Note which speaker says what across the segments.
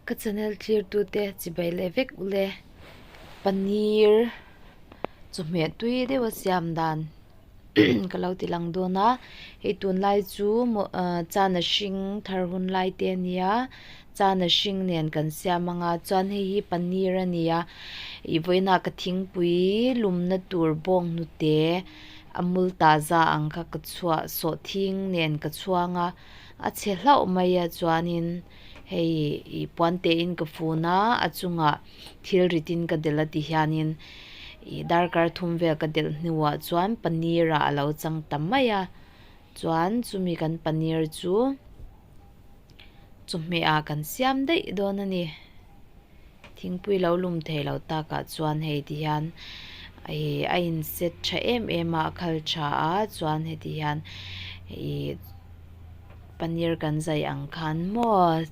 Speaker 1: Ka channel thlir tute chibai leh vek ule paneer chawhmeh tui deuh a siam dan ka lo ti lang dawn a hei tunlai chu maw ah chana hring thar hun lai te a nia chana hring nen kan siam ang a chuan hei hi paneer a ni a ih vawiinah ka thingpui lumna tur bawng hnute amul taza ang kha ka chhuah sawhthing nen ka chhuang a a chhe hlauh mai a chuanin. Hei ih puan te in ka fun a a chungah thil rit in ka delh a ti hianin ih darkar thum vel ka delh hnuah chuan paneer ah a lo chang ta mai a chuan chumi kan paneer chu chawhmeh ah kan siam daih dawn a ni thingpui lo lum thei lo takah chuan hei ti hian ih a in set tha em em a a khal tha a chuan heti hian ih. Paneer kan zai ang khan maw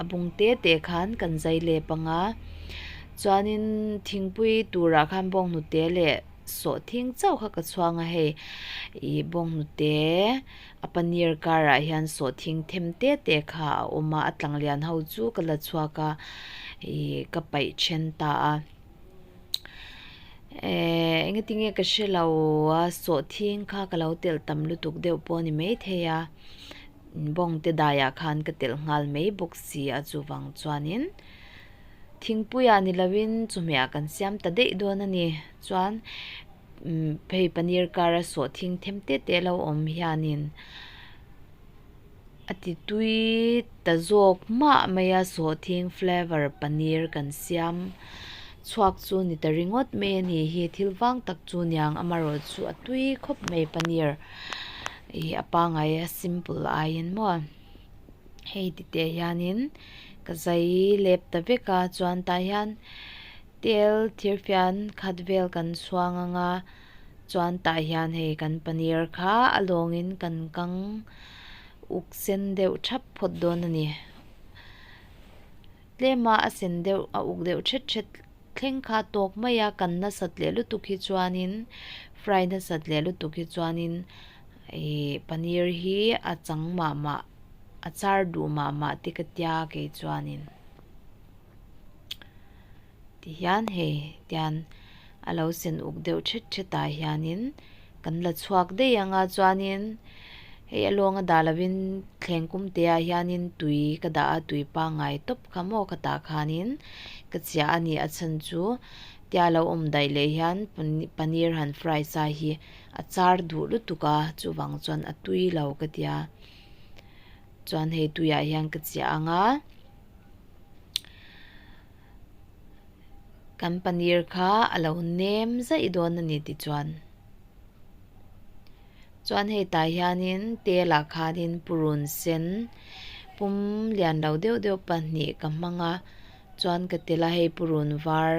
Speaker 1: a bung te te khan kan zai lep ang a chuanin thingpui turah khan bawnghnute leh sawhthing chauh kha ka chhuang a hei ih bawnghnute a paneer karah hian sawhthing them te te kha a awm a a tlang lian ho chu ka la chhuak a ih ka paih then ta a. Ehh engatinge ka hre lo a sawhthing kha ka lo telh tam lutuk deuh pawh a ni maithei a bawng te daiah khan ka telh nghal mai bawk si a chuvang chuanin thingpuiah ni lovin chawhmeh ah kan siam ta daih dawn a ni chuan umm hei paneer kara sawhthing them te te lo awm hianin. A ti tui ta zawk mah mai a sawhthing flavour paneer kan siam chhuak chu ni ta ringawt mai a ni hi thil vang tak chu niang amaherawh chu a tui khawp mai paneer ih a pangai a simple aiin maw hei ti teh hianin ka zai lep ta vek a chuan tah hian tel thirfian khat vel kan chhuang ang a. Chuan tah hian hei kan paneer kha a lawngin kan kang uk sen deuh thap phawt dawn a ni. Tlema a sen deuh a uk deuh thet thet thleng kha a tawk mai a, kan nasat leh lutuk hi chuanin fry nasat leh lutuk hi chuanin ih paneer hi a chang mah mah a char duh mah mah te ka tia kei chuanin. Tihian hei tian a lo sen uk deuh thet thet ah hianin kan la chhuak daih ang a chuanin hei a lawnga dah lovin thleng kum te ah hianin tui ka dah a tui pangngai tawp kha maw ka tah khanin ka chiah a ni a chhan chu tia lo awm daih leh hian paneer han fry sa hi a char duh lutuk a chuvang chuan a tui lo ka tia chuan hei tuiah hian ka chiah ang a. Kan paneer kha a lo nem zaih dawn a ni tichuan chuan hei tah hianin tel ah khanin purun sen pum lian lo deuh deuh pahnih ka hmang a chuan ka tel a hei purun var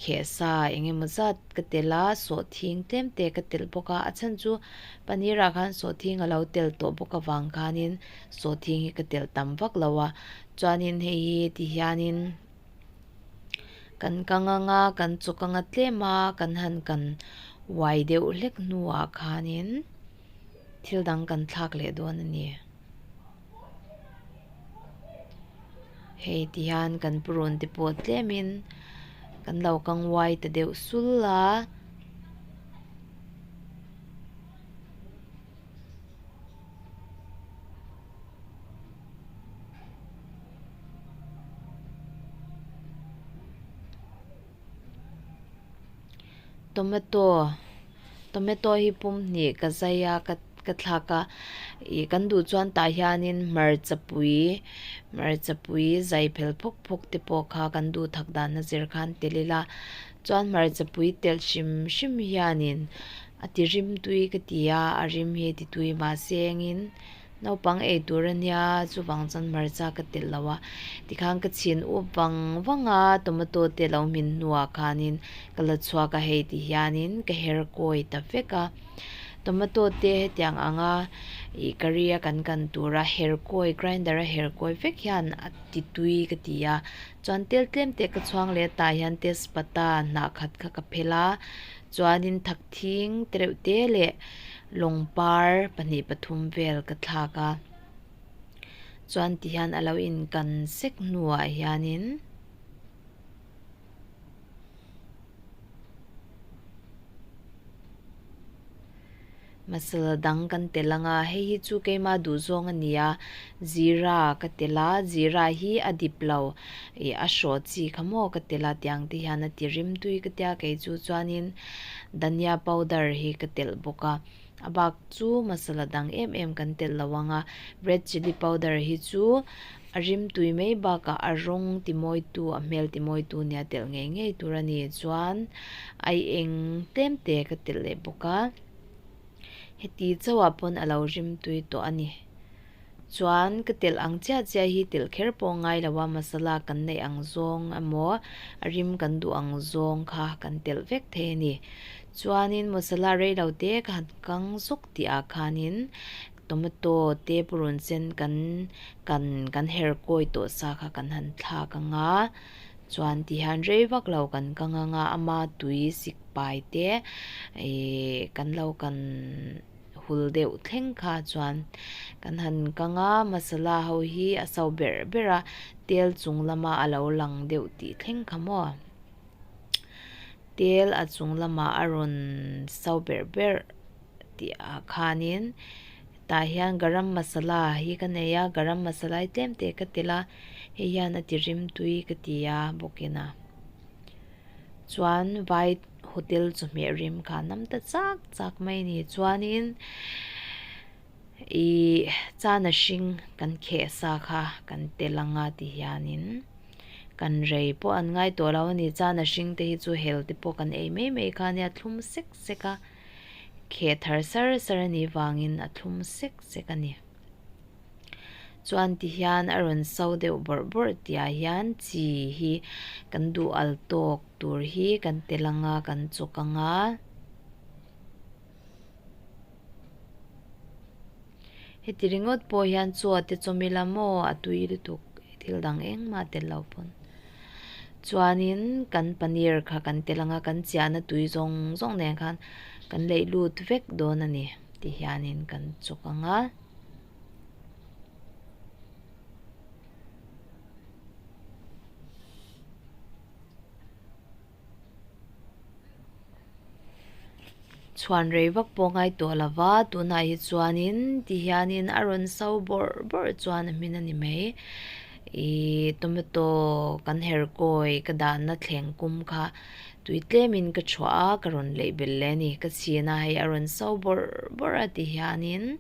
Speaker 1: kheh sa eng emaw zat ka tel a sawhthing tlem te ka telh bawk a a chhan chu paneer ah khan sawhthing a lo tel tawh bawk avang khanin sawhthing hi ka telh tam vak lo a. Chuanin hei hi ti hianin kan kang anga kan chawk anga tlem a kan han kan uai deuh hlek hnuah khanin thil dang kan thlak leh dawn a ni. Hei ti hian kan purun te pawh tlemin kan lo kang uai ta deuh sul a. Tomato tomato hi pum hnih ka zai a ka ka thlak a ih kan duh chuan tah hianin hmarcha pui hmarcha pui zai phel phawk phawk te pawh kha kan duh thak dan a zir khan tel ila chuan hmarcha pui telh hrim hrim hianin a ti rim tui ka ti a a rim hi ti tui mahse engin naupang ei tur a nia chuvang chuan hmarcha ka telh lo a tikhan ka chhin up vang vang a tomato te lo hmin hnuah khanin ka la chhuak a hei ti hianin ka her kawi ta vek a tomato te hetiang anga ih curry a kan kan tura her kawi grinder a her kawi vek hian a ti tui ka ti a chuan tel tlem te ka chhuang leh tah hian tezpata hnah khat kha ka phel a. Chuanin thakthing te reuh te leh lawng par pahnih pathum vel ka thlak a. Chuan tihian a lo inkan sek hnuah hianin. Masala dang kan tel ang a, hei hi chu keima duh zawng a ni a, zira ka tel a, zira hi a dip lo ih a hrawh chi kha maw ka tel a tiang te hian a ti rim tui ka tia kei chu chuanin dhania powder hi ka telh bawk a, a bak chu masala dang em em kan telh lo ang a, red chilli powder hi chu a rim tui mai bakah a rawng ti mawi tu a hmel ti mawi tu nia telh ngei ngei tur a ni chuan a eng tlem te ka telh leh bawk a. Heti chauhah pawn a lo rim tui tawh a ni. Chuan ka telh ang chiah chiah hi telh kher pawh ngai lo a, masala kan neih ang zawng emaw a rim kan duh ang zawng kha kan telh vek thei a ni. Chuanin masala rei lo te ka han kang zawk tih ah khanin tomato te purun sen kan kan kan her kawi tawh sa kha kan han thlak ang a, chuan ti hian rei vak lo kan kang ang a, ama tui sik pai te ihh kan lo kan hul deuh thleng kha chuan kan han kang a masala ho hi a so berh berh a tel chung lama a lo lang deuh tih thleng kha maw tel a chung lamah a rawn so berh berh tih ah khanin tah hian garam masala hi ka nei a garam masala hi tlem te ka telh a hei hian a ti rim tui ka ti a bawkin a. Chuan vai hotel chawhmeh rim kha nam ta chak chak mai a ni. Chuanin ih chana hring kan kheh sa kha kan tel ang a ti hianin kan rei pawh an ngai tawh lo a ni. Chana hring te hi chu hel te pawh kan ei mai mai kha a nia thlum sek sek a, kheh thar sar sar a nih vangin a thlum sek sek a ni. Chuan ti hian a rawn so deuh bawrh bawrh tihah hian chi hi kan duh al tawk tur hi kan tel ang a kan chawk ang a. Heti ringawt pawh hian chaw te chawm ila maw a tui lutuk thil dang engmah tel lo pawn. Chuanin kan paneer kha kan tel ang a kan chiahna tui zawng zawng nen khan kan leih lut vek dawn a ni. Ti hianin kan chawk ang a. Chhuan rei vak pawh ngai tawh lo va, tunah hi chuanin ti hianin a rawn so bawrh bawrh chuan a hmin a ni mai. Ihh tomato kan her kawi ka dahna thleng kum kha tui tlemin ka chhuah a, ka rawn leih belh leh a ni. Ka chhin a hei a rawn so bawrh bawrh a ti hianin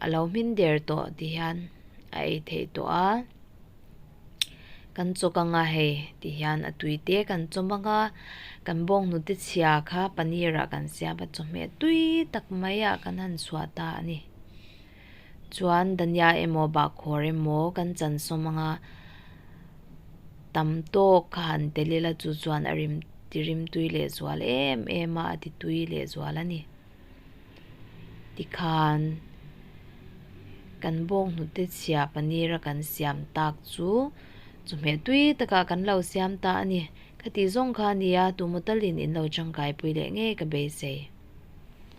Speaker 1: a lo hmin der tawh ti hian a ei theih tawh a. Kan chawk ang a hei ti hian a tui te kan chawm ang a, kan bawnghnute chhia kha paneer ah kan siam a chawhmeh tui tak mai ah kan han chhuah ta a ni. Chuan dhania emaw bahkhawr emaw kan chan sawm ang a, tam tawk kha han tel ila chu chuan a rim ti rim tui leh zual em em a, a ti tui leh zual a ni. Tikhan kan bawnghnute chhia paneer a kan siam tak chu chawhmeh tui takah kan lo siam ta a ni. Khati zawng kha a nia, tumaw talin in lo tangkaipui leh ngei ka beisei.